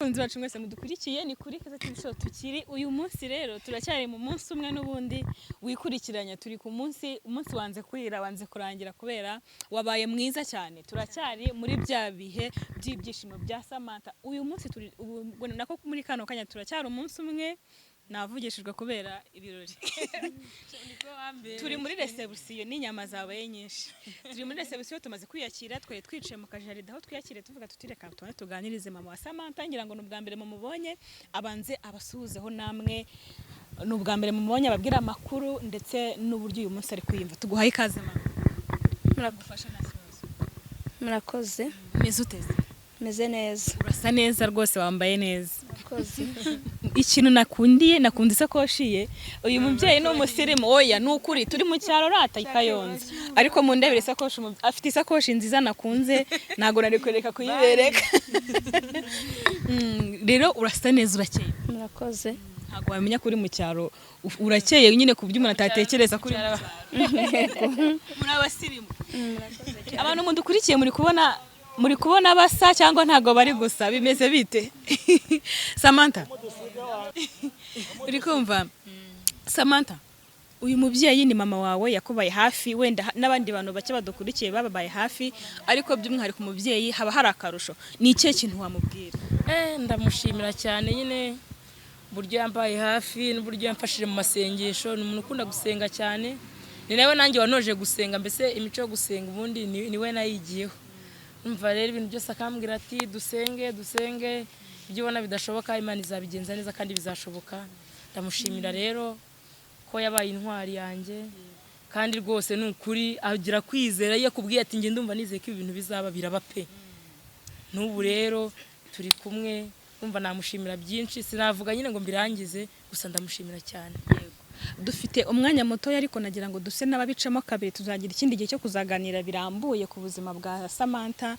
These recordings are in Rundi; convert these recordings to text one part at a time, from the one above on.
Bakunzi bacu mwese mudukurikiye, ni kuri Keza TV Show tukiri uyu munsi. Rero turacyari mu munsi umwe n'ubundi wikurikiranya. Turi ku munsi, umunsi wanze kwira, wanze kurangira kubera wabaye mwiza cyane. Turacyari muri bya bihe by'ibyishimo bya Samantha. Uyu munsi turi ubu nako muri kano kanya turacyari umunsi umwe. Navugishijwe kubera ibirori. Turi muri reception n'inyama zabaye nyinshi. Turi muri reception, tumaze kwiyakira. Twari twicaye mu kajaride aho twiyakiriye, tuvuga tuti: "Reka tubone tuganirize mama wa Samantha." Ngira ngo ni ubwa mbere mumubonye. Abanze abasuhuzeho namwe, ni ubwa mbere mumubonye, ababwira amakuru ndetse n'uburyo uyu munsi ari kwiyumva. Tuguhaye ikaze, mama. Gufasha nta kibazo. Murakoze. Umeze uteze? Meze neza. Urasa neza rwose, wambaye neza. Murakoze. Ikintu nakundiye, nakunda isakoshi ye. Uyu mubyeyi ni umusirimu. Oya, ni ukuri, turi mu cyaro rata i Kayonza, ariko mu ndebere isakoshi, afite isakoshi nziza nakunze, ntabwo nari kureka kuyibereka. Rero urasa neza, urakeye. Murakoze. Ntabwo wamenya ko uri mu cyaro, urakeye nyine ku buryo umuntu atatekereza ko uri mu cyaro. Muri abasirimu. Abantu mudukurikiye, muri kubona basa cyangwa ntabwo bari gusa? Bimeze bite, Samantha? Uri kumva, Samantha, uyu mubyeyi ni mama wawe, yakubaye hafi. Wenda n'abandi bantu bake badukurikiye bababaye hafi, ariko by'umwihariko umubyeyi haba hari akarusho. Ni ikihe kintu wamubwira? Ndamushimira cyane nyine uburyo yambaye hafi n'uburyo yamfashije mu masengesho. Ni umuntu ukunda gusenga cyane, ni nawe nanjye wanoje gusenga. Mbese imico yo gusenga ubundi ni we nayigiyeho. Umva rero, ibintu byose akambwira ati: "Dusenge, dusenge, ibyo ubona bidashoboka Imana izabigenza neza kandi bizashoboka." Ndamushimira rero ko yabaye intwari yanjye, kandi rwose ni ukuri agira kwizera. Iyo akubwiye ati: "Njye ndumva nizeye ko ibi bintu bizaba," biraba pe. N'ubu rero turi kumwe. Umva, namushimira byinshi, sinavuga nyine ngo mbirangize, gusa ndamushimira cyane. Dufite umwanya mutoya, ariko nagira ngo duse n'ababicamo kabiri. Tuzagira ikindi gihe cyo kuzaganira birambuye ku buzima bwa Samantha,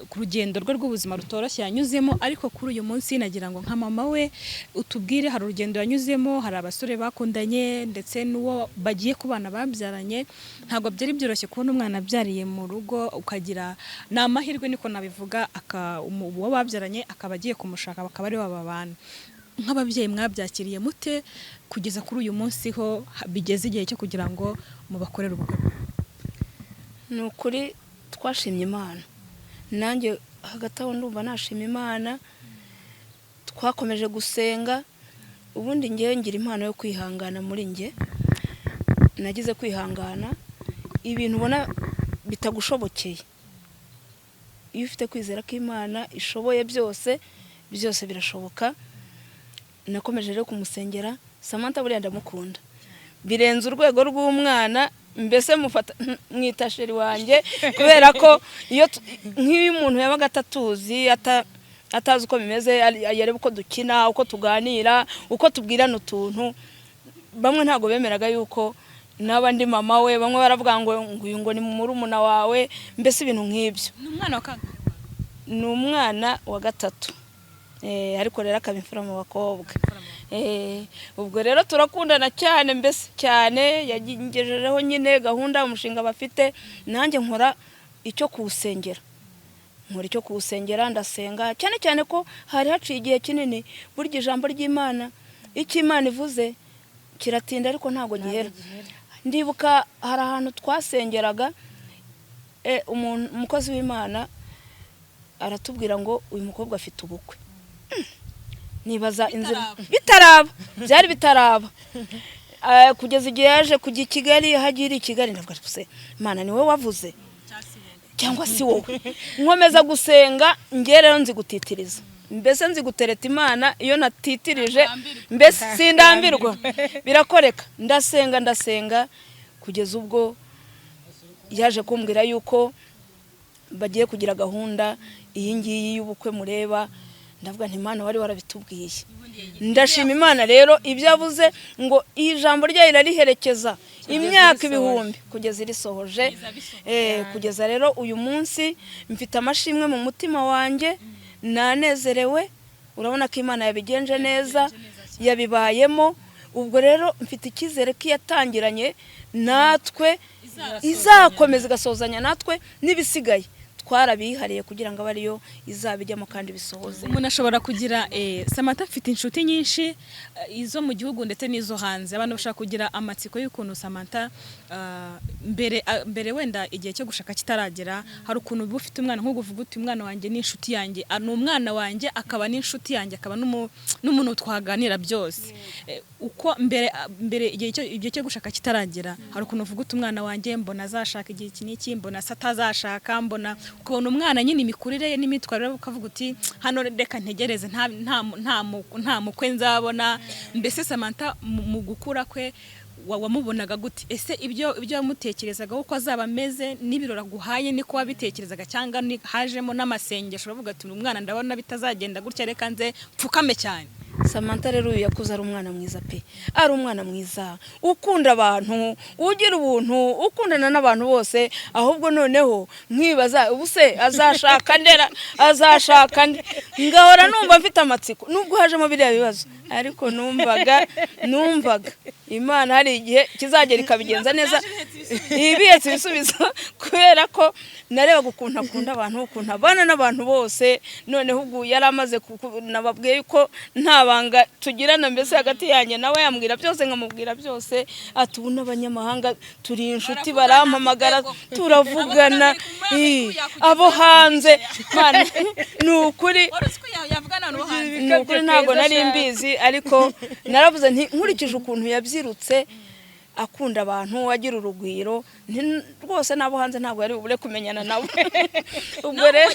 ku rugendo rwe rw'ubuzima rutoroshye yanyuzemo. Ariko kuri uyu munsi nagira ngo nka mama we utubwire, hari urugendo yanyuzemo, hari abasore bakundanye ndetse n'uwo bagiye kubana babyaranye. Ntabwo byari byoroshye kubona umwana abyariye mu rugo, ukagira ni amahirwe, niko nabivuga, uwo babyaranye akaba agiye kumushaka, bakaba ari bo babana. Nk'ababyeyi mwabyakiriye mute kugeza kuri uyu munsi ho bigeze igihe cyo kugira ngo mubakorere ubukwe? Ni ukuri twashimye Imana. Nanjye hagati aho ndumva nashima Imana. Twakomeje gusenga. Ubundi ngewe ngira impano yo kwihangana. Muri nge nagize kwihangana. Ibintu ubona bitagushobokeye, iyo ufite kwizera ko Imana ishoboye byose, byose birashoboka. Nakomeje rero kumusengera. Samantha buriya ndamukunda birenze urwego rw'umwana. Mbese mufata mwita chéri wanjye, kubera ko iyo nk'iyo umuntu yabaga atatuzi, atazi uko bimeze, yareba uko dukina, uko tuganira, uko tubwirana utuntu, bamwe ntabwo bemeraga yuko naba ndi mama we. Bamwe baravuga ngo uyu ngo ni murumuna wawe, mbese ibintu nk'ibyo. Ni umwana wa kangahe? Ni umwana wa gatatu. Ariko rero akaba imfura mu bakobwa. Ubwo rero turakundana cyane, mbese cyane. Yagejejeho nyine gahunda, umushinga bafite, nanjye nkora icyo kuwusengera, nkora icyo kuwusengera. Ndasenga cyane cyane ko hari haciye igihe kinini. Burya ijambo ry'Imana, icyo Imana ivuze kiratinda ariko ntabwo gihera. Ndibuka hari ahantu twasengeraga, umukozi w'Imana aratubwira ngo uyu mukobwa afite ubukwe. Nibaza inzira bitaraba, byari bitaraba. Kugeza igihe yaje kujya i Kigali, aho agiriye i Kigali, ndavuga se: "Imana, ni wowe wavuze cyangwa si wowe?" Nkomeza gusenga. Njye rero nzi gutitiriza, mbese nzi gutereta Imana. Iyo natitirije mbese sindambirwa, birakoreka. Ndasenga, ndasenga, kugeza ubwo yaje kumbwira yuko bagiye kugira gahunda iyi ngiyi y'ubukwe mureba. Ndavuga nti: "Imana, wari warabitubwiye." Ndashima Imana rero, ibyo yavuze ngo iri jambo ryayo irariherekeza imyaka ibihumbi kugeza irisohoje. Kugeza rero uyu munsi mfite amashimwe mu mutima wanjye, nanezerewe. Urabona ko Imana yabigenje neza, yabibayemo. Ubwo rero mfite icyizere ko iyatangiranye natwe izakomeza igasozanya natwe n'ibisigaye. Twarabihariye kugira ngo abe ariyo izabijyamo kandi bisohoze. Umuntu ashobora kugira Samantha afite inshuti nyinshi, izo mu gihugu ndetse n'izo hanze. Abantu bashobora kugira amatsiko y'ukuntu Samantha mbere wenda igihe cyo gushaka kitaragera, hari ukuntu uba ufite umwana nk'ubu uvuga uti umwana wanjye ni inshuti yanjye, ni umwana wanjye akaba n'inshuti yanjye, akaba n'umuntu twaganira byose. Uko mbere igihe cyo gushaka kitaragera, hari ukuntu uvuga uti umwana wanjye mbona azashaka igihe iki n'iki, mbona se atazashaka, mbona ukabona umwana nyine imikurire ye n'imyitwarire ye, ukavuga uti hano reka ntegereze, nta mukwe nzabona. Mbese Samantha mu gukura kwe wamubonaga gute? Ese ibyo wamutekerezagaho uko azaba ameze n'ibirori aguhaye niko wabitekerezaga, cyangwa hajemo n'amasengesho uravuga ati umwana ndabona bitazagenda gutya, reka nze mpfukame cyane? Samantha rero uyu yakuze ari umwana mwiza pe, ari umwana mwiza ukunda abantu, ugira ubuntu, ukundana n'abantu bose. Ahubwo noneho nkibaza ubu se azashaka ndera, azashaka nde? Ngahora numva mfite amatsiko nubwo hajemo biriya bibazo, ariko numvaga Imana hari igihe kizagera ikabigenza neza, ibihetse ibisubizo, kubera ko narebaga ukuntu akunda abantu, ukuntu abana n'abantu bose. Noneho ubwo yari amaze, nababwiye ko nta banga tugirana mbese hagati yanjye nawe, yambwira byose nkamubwira byose. Ati ubu n'abanyamahanga turi inshuti, barampamagara turavugana, abo hanze. Mana, ni ukuri, ni ukuri ntabwo nari mbizi, ariko naravuze nti nkurikije ukuntu yabyirutse akunda abantu, agira urugwiro, rwose n'abo hanze ntabwo yari bubure kumenyana nabo. Ubwo rero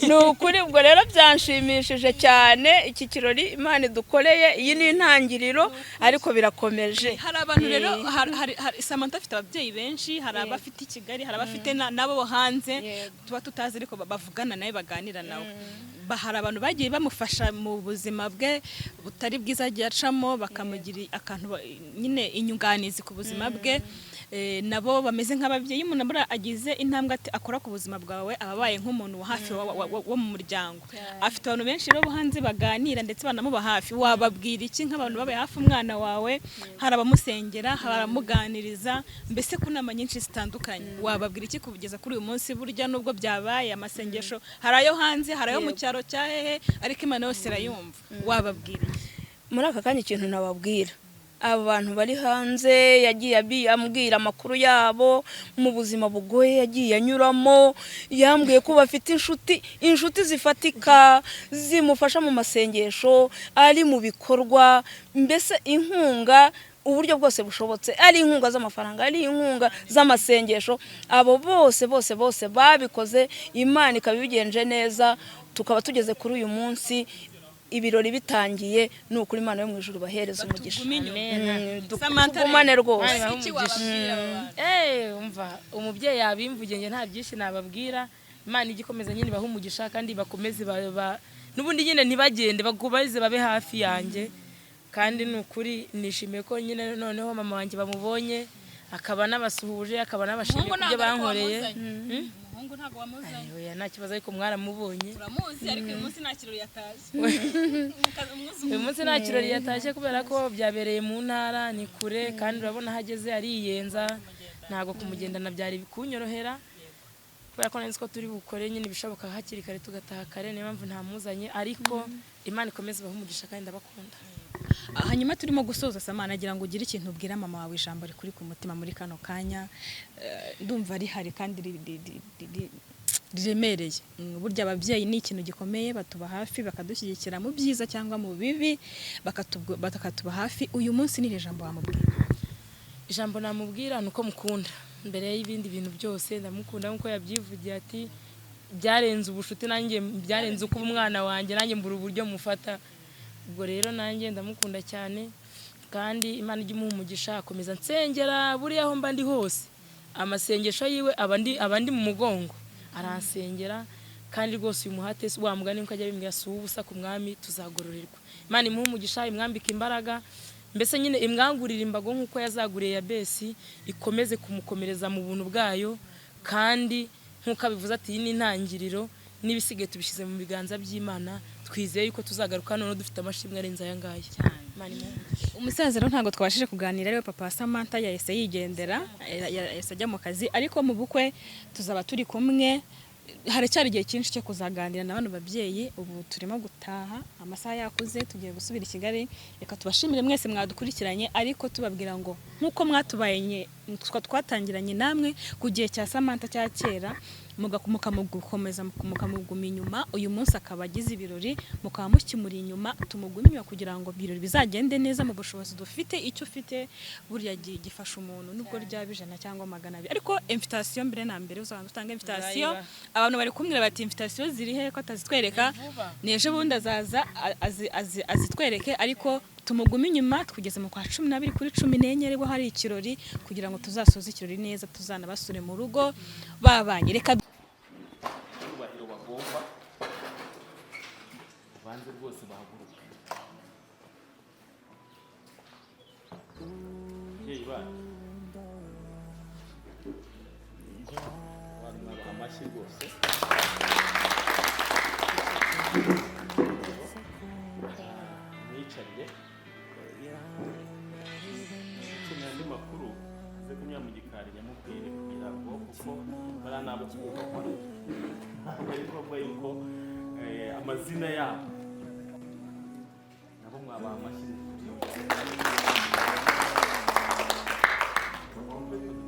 ni ukuri, ubwo rero byanshimishije cyane iki kirori Imana idukoreye. Iyi ni intangiriro ariko birakomeje. Hari abantu rero, hari Samantha afite ababyeyi benshi, hari abafite i Kigali, hari abafite n'abo hanze tuba tutazi ariko bavugana nawe, baganira nawe. Hari abantu bagiye bamufasha mu buzima bwe butari bwiza agiye acamo, bakamugira akantu nyine inyunganizi ku buzima bwe. Nabo bameze nk'ababyeyi. Umuntu abura agize intambwe akora ku buzima bwawe, aba abaye nk'umuntu wa hafi wo mu muryango. Afite abantu benshi rero bo hanze baganira ndetse banamuba hafi. Wababwira iki nk'abantu babaye hafi umwana wawe? Hari abamusengera, hari abamuganiriza, mbese ku nama nyinshi zitandukanye. Wababwira iki kugeza kuri uyu munsi? Burya nubwo byabaye amasengesho, hari ayo hanze, hari ayo mu cyaro cya hehe, ariko Imana yose irayumva. Wababwira iki? Muri aka kanya ikintu nababwira, aba bantu bari hanze yagiye ambwira amakuru yabo mu buzima bugoye yagiye anyuramo. Yambwiye ko bafite inshuti zifatika zimufasha mu masengesho, ari mu bikorwa, mbese inkunga uburyo bwose bushobotse, ari inkunga z'amafaranga, ari inkunga z'amasengesho. Abo bose bose bose babikoze, Imana ikaba ibigenje neza, tukaba tugeze kuri uyu munsi ibirori bitangiye. Ni ukuri Imana yo mu ijuru bahereza umugisha. Batugume inyuma. Samantha Tugumane rero, rwose. iki Iki wababwira aba bantu? Umva, umubyeyi yabimvugiye, njye nta byinshi nababwira. Imana ijye ikomeza nyine ibahe umugisha, kandi bakomeze n'ubundi nyine ntibagende, bakomeze babe hafi yanjye. Kandi ni ukuri nishimiye ko nyine noneho mama wanjye bamubonye, akaba n'abasuhuje, akaba n'abashimiye Umuhungu ku byo ntabwo ariko bankoreye. wamuzanye. Umuhungu ntabwo wamuzanye. Oya, nta kibazo, ariko mwaramubonye. Turamuzi, ariko uyu munsi nta kirori yatashye. Uyu munsi nta kirori yatashye kubera ko byabereye mu ntara, ni kure, kandi urabona aho ageze ariyenza, ntabwo kumugendana byari kunyorohera, kubera ko nari nzi ko turi bukore nyine ibishoboka hakiri kare tugataha kare, niyo mpamvu ntamuzanye. Ariko Imana ikomeze ibahe umugisha kandi ndabakunda. Hanyuma turimo gusoza, Samana, agira ngo ugire ikintu ubwira mama wawe, ijambo rikuri ku mutima muri kano kanya. Ndumva rihari kandi riremereye. Burya ababyeyi ni ikintu gikomeye, batuba hafi, bakadushyigikira mu byiza cyangwa mu bibi, bakatuba hafi. Uyu munsi ni iri jambo wamubwira? Ijambo namubwira ni uko mukunda mbere y'ibindi bintu byose. Ndamukunda nk'uko yabyivugiye ati byarenze ubushuti, nanjye byarenze uko umwana wanjye, nanjye mbura uburyo mufata. Ubwo rero nanjye ndamukunda cyane, kandi Imana ijye imuha umugisha, akomeza nsengera buriya aho mba ndi hose, amasengesho yiwe aba ndi mu mugongo, aransengera. Kandi rwose uyu muhate wa mugani nkuko ajya abimbwira, si uw'ubusa ku mwami tuzagororerwa. Imana imuhe umugisha, imwambike imbaraga, mbese nyine imwangurire imbago nk'uko yazaguriye Yabesi, ikomeze kumukomereza mu buntu bwayo. Kandi nk'uko abivuze ati iyi ni intangiriro, n'ibisigaye tubishyize mu biganza by'Imana, twizeye yuko tuzagaruka noneho dufite amashimwe arenze aya ngaya. Imana imuhe umugisha. Umusaza rero ntabwo twabashije kuganira, ariwe papa wa Samantha, yahise yigendera, yahise ajya mu kazi, ariko mu bukwe tuzaba turi kumwe. Haracyari igihe cyinshi cyo kuzaganira na bano babyeyi. Ubu turimo gutaha, amasaha yakuze, tugiye gusubira i Kigali. Reka tubashimire mwese mwadukurikiranye, ariko tubabwira ngo nk'uko mwatubaye, twatangiranye namwe ku gihe cya Samantha cya kera, mukamukomeza mukamuguma inyuma, uyu munsi akaba agize ibirori mukaba mukimuri inyuma, tumugume inyuma kugira ngo ibirori bizagende neza mu bushobozi dufite. Icyo ufite burya gifasha umuntu, nubwo ryaba 100 cyangwa 200. Ariko invitation mbere na mbere, uzabanza utange invitation. Nzayibaha. Abantu bari kumbwira bati invitation ziri he ko atazitwereka? Vuba. Ni ejo bundi azaza azitwereke, ariko tumugume inyuma tugeze mu kwa 12 kuri 14, aribwo hari ikirori, kugira ngo tuzasoze ikirori neza, tuzanabasure mu rugo babanye. Reka Icyubahiro bagomba, ubanze rwose bahaguruke. Ababyeyi bacu, abantu mwabaha amashyi rwose. Mwicarire. Ukeneye andi makuru aze kunyura mu gikari nyamubwire, kugira ngo, kuko bariya ni abo kubahwa, ntabwo ari ngombwa yuko amazina yabo. Nabo mwabaha amashyi.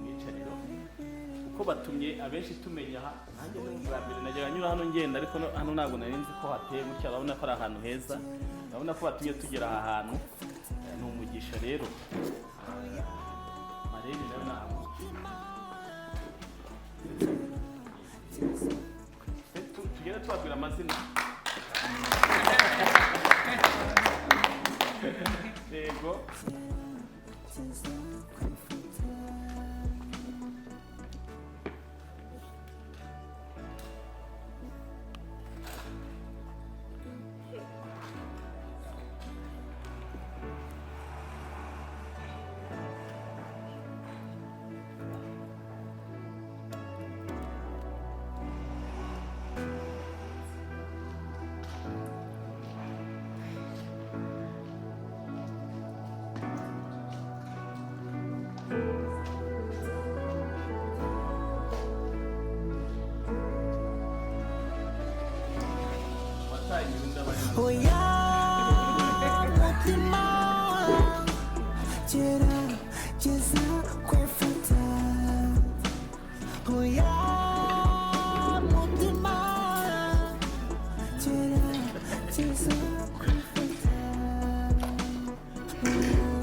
Mwicariro, kuko batumye abenshi tumenya aha. Nanjye ni ubwa mbere najyaga nyura hano ngenda, ariko hano ntabwo nari nzi ko hateye gutya. Urabona ko ari ahantu heza, urabona ko batumye tugera aha hantu. Ni umugisha rero. Marene nawe nahaguruke. Tugende tubabwira amazina. Yego. Wataye imyenda bari. Oya mutima, gerageza kwifata. Oya mutima, gerageza kwifata.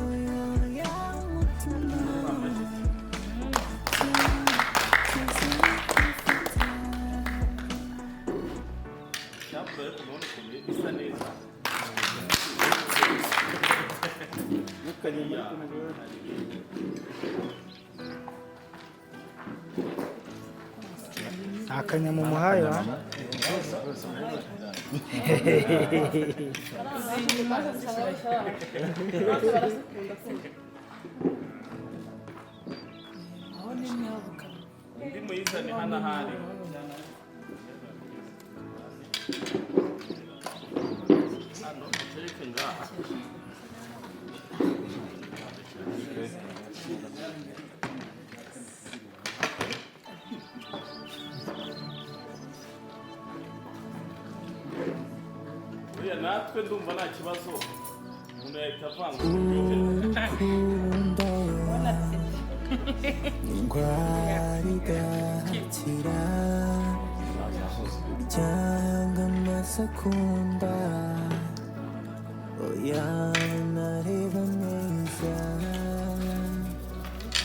Oya mutima, gerageza kwifata. Cyapura, ariko murabona ukuntu bisa neza. Ntukajye muri kumwe. Nta kanyama umuhaye wa? Undi muyizane hano ahari. Hano utereke ngaha. Buriya natwe ndumva nta kibazo, umuntu yahita avanga uburyohe. Urukundo indwara igakira, cyangwa amasekunda. Oya nareba neza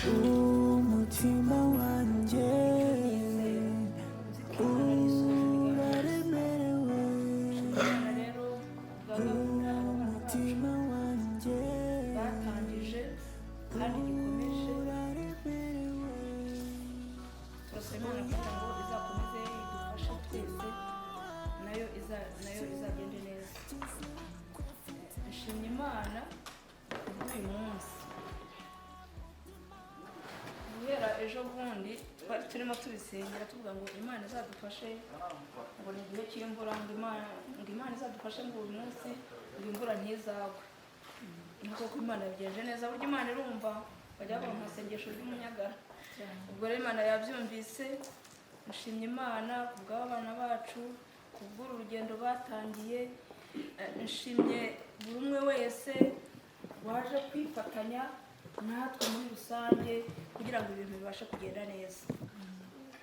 umutima wanjye uraremerewe, umutima wanjye Batangije kandi gikomeje, turasaba Imana kugira ngo izakomeze idufashe twese, nayo izagende neza. Nshimye Imana kubw'uyu munsi. Guhera ejo bundi twari turimo tubisengera, tuvuga ngo Imana izadufashe, ngo ni igihe cy'imvura, ngo Imana izadufashe, ngo uyu munsi ngo imvura ntizagwe. Nuko ko Imana yabigenje neza, burya Imana irumva, bajya bavuga mu masengesho ry'umunyagara. Ubwo rero Imana yabyumvise. Nshimye Imana ku bw'abana bacu, ku bw'uru rugendo batangiye. Nshimye buri umwe wese waje kwifatanya natwe muri rusange kugira ngo ibintu bibashe kugenda neza.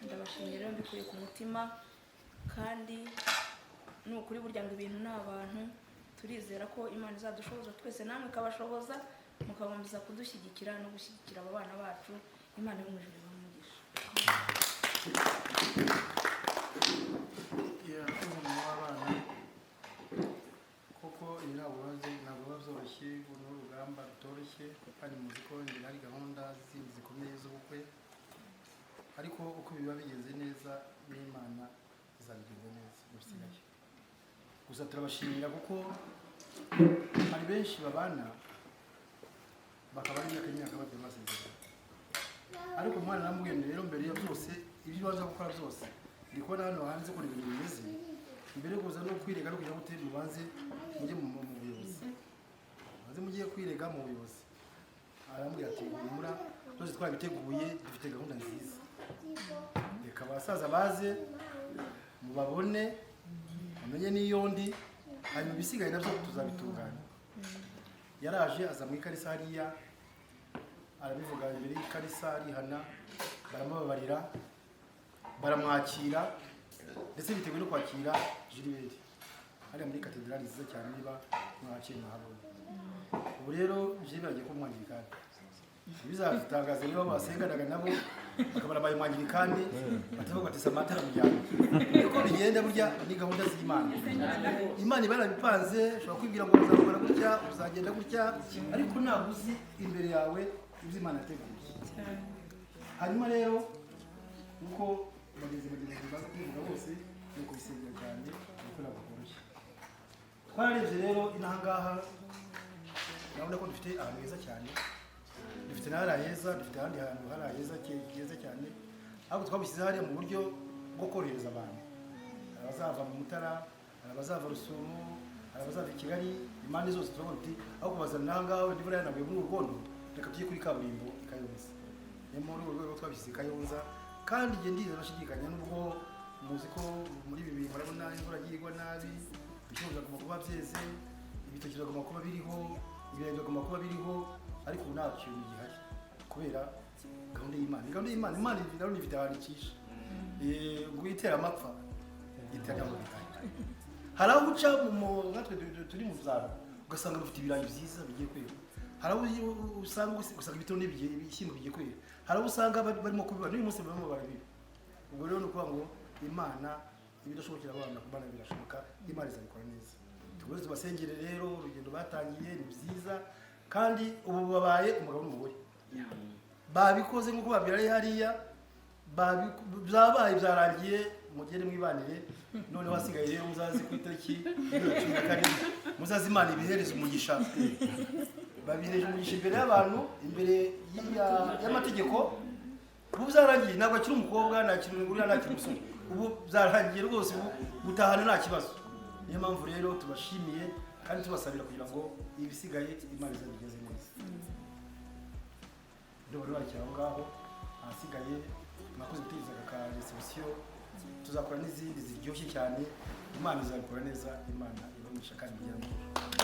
Ndabashimye rero mbikuye ku mutima, kandi ni ukuri burya ngo ibintu ni abantu. Turizera ko Imana izadushoboza twese, namwe ikabashoboza, mukakomeza kudushyigikira no gushyigikira aba bana bacu. Imana yo mu ijuru ibahe umugisha. Yakoze mama w'abana koko. Ibi ntabwo biba byoroshye, uru ni urugamba rutoroshye, kandi muzi ko imbere hari gahunda zindi zikomeye z'ubukwe, ariko uko biba bigenze neza n'Imana izabigenza neza bisigaye. Gusa turabashimira kuko hari benshi babana bakaba ari imyaka n'imyaka bagiye basezerana, ariko umwana namubwiye nti rero mbere ya byose, ibyo ubanza gukora byose, ndi kubona hano hanze ukuntu ibintu bimeze, mbere yo kuza no kwirega no kujya gute, mubanze mujye mu buyobozi, mubanze mugiye kwirega mu buyobozi. Arambwira ati: "Humura, byose twabiteguye, dufite gahunda nziza, reka abasaza baze mubabone, bamenye n'iyo ndi, hanyuma ibisigaye nabyo tuzabitunganya." Yaraje aza mu ikarisa hariya, arabivuga imbere y'ikarisa, arihana, baramubabarira, baramwakira, ndetse biteguye no kwakira Gilbert hariya muri katedrali nziza cyane. Niba mwahaciye mwahabona. Ubu rero Gilbert agiye kuba umwangirikani. Ntibizatangaze niba basenganaga nabo bakaba barabaye umwangirikani, batavuga bati: "Samantha aramujyana." Niko bigenda burya, ni gahunda z'Imana. Imana iba yarabipanze. Ushobora kwibwira ngo uzakora gutya, uzagenda gutya, ariko ntabwo uzi imbere yawe ibyo Imana yateguye. Hanyuma rero, nkuko bagenzi baza kubivuga bose, ni ukubisengera cyane kuko ntabwo koroshye. Twararebye rero inaha ngaha, urabona ko dufite ahantu heza cyane, dufite n'ahari heza, dufite ahandi hantu hari heza heza cyane, ariko twabishyize hariya mu buryo bwo korohereza abantu. Hari abazava mu Mutara, hari abazava Rusumo, hari abazava i Kigali, impande zose. Turavuga tuti aho kubazana aha ngaha wenda imvura yanaguye muri uru rwondo, reka tujye kuri kaburimbo i Kayonza. Niyo muri urwo rwego twabishyize i Kayonza. Kandi igihe ndizera bashidikanya, nubwo muzi ko muri ibi bintu murabona imvura yagiye igwa nabi, ibishyimbo byagomba kuba byeze, ibitoki byagomba kuba biriho, ibirayi byagomba kuba biriho, ariko ubu nta kintu gihari kubera gahunda y'Imana. Gahunda y'Imana, Imana nayo ifite ahantu icisha. Ngo itera amapfa itera mu birayi. Hari aho uca natwe turi mu byaro, ugasanga bafite ibirayi byiza bigiye kwera. Hari aho usanga usanga ibitoro n'ibishyimbo bigiye kwera. Hari aho usanga barimo kubiba, n'uyu munsi barimo barabiba. Ubwo rero ni ukuvuga ngo Imana, ibidashobokera abana ku bana birashoboka, Imana izabikora neza. Tugomeze tubasengere rero. Urugendo batangiye ni byiza, kandi ubu babaye umugabo n'umugore, babikoze nk'uko babiraye hariya, byabaye, byarangiye, mugende mwibanire. Noneho hasigaye rero muzaze ku itariki 17, muzaze Imana ibihereze umugisha. Babihereje umugisha imbere y'abantu, imbere y'amategeko. Ubu byarangiye, ntabwo akiri umukobwa, ntakiri umugore, ntakiri umusore, ubu byarangiye rwose, ubu gutahana nta kibazo. Niyo mpamvu rero tubashimiye kandi tubasabira kugira ngo ibisigaye Imana izabigeze neza. Ndumva rero aho ngaho, ahasigaye mwakoze gutegereza aka ka reception, tuzakora n'izindi ziryoshye cyane. Imana izabikora neza, Imana ibamisha kandi igera amahoro.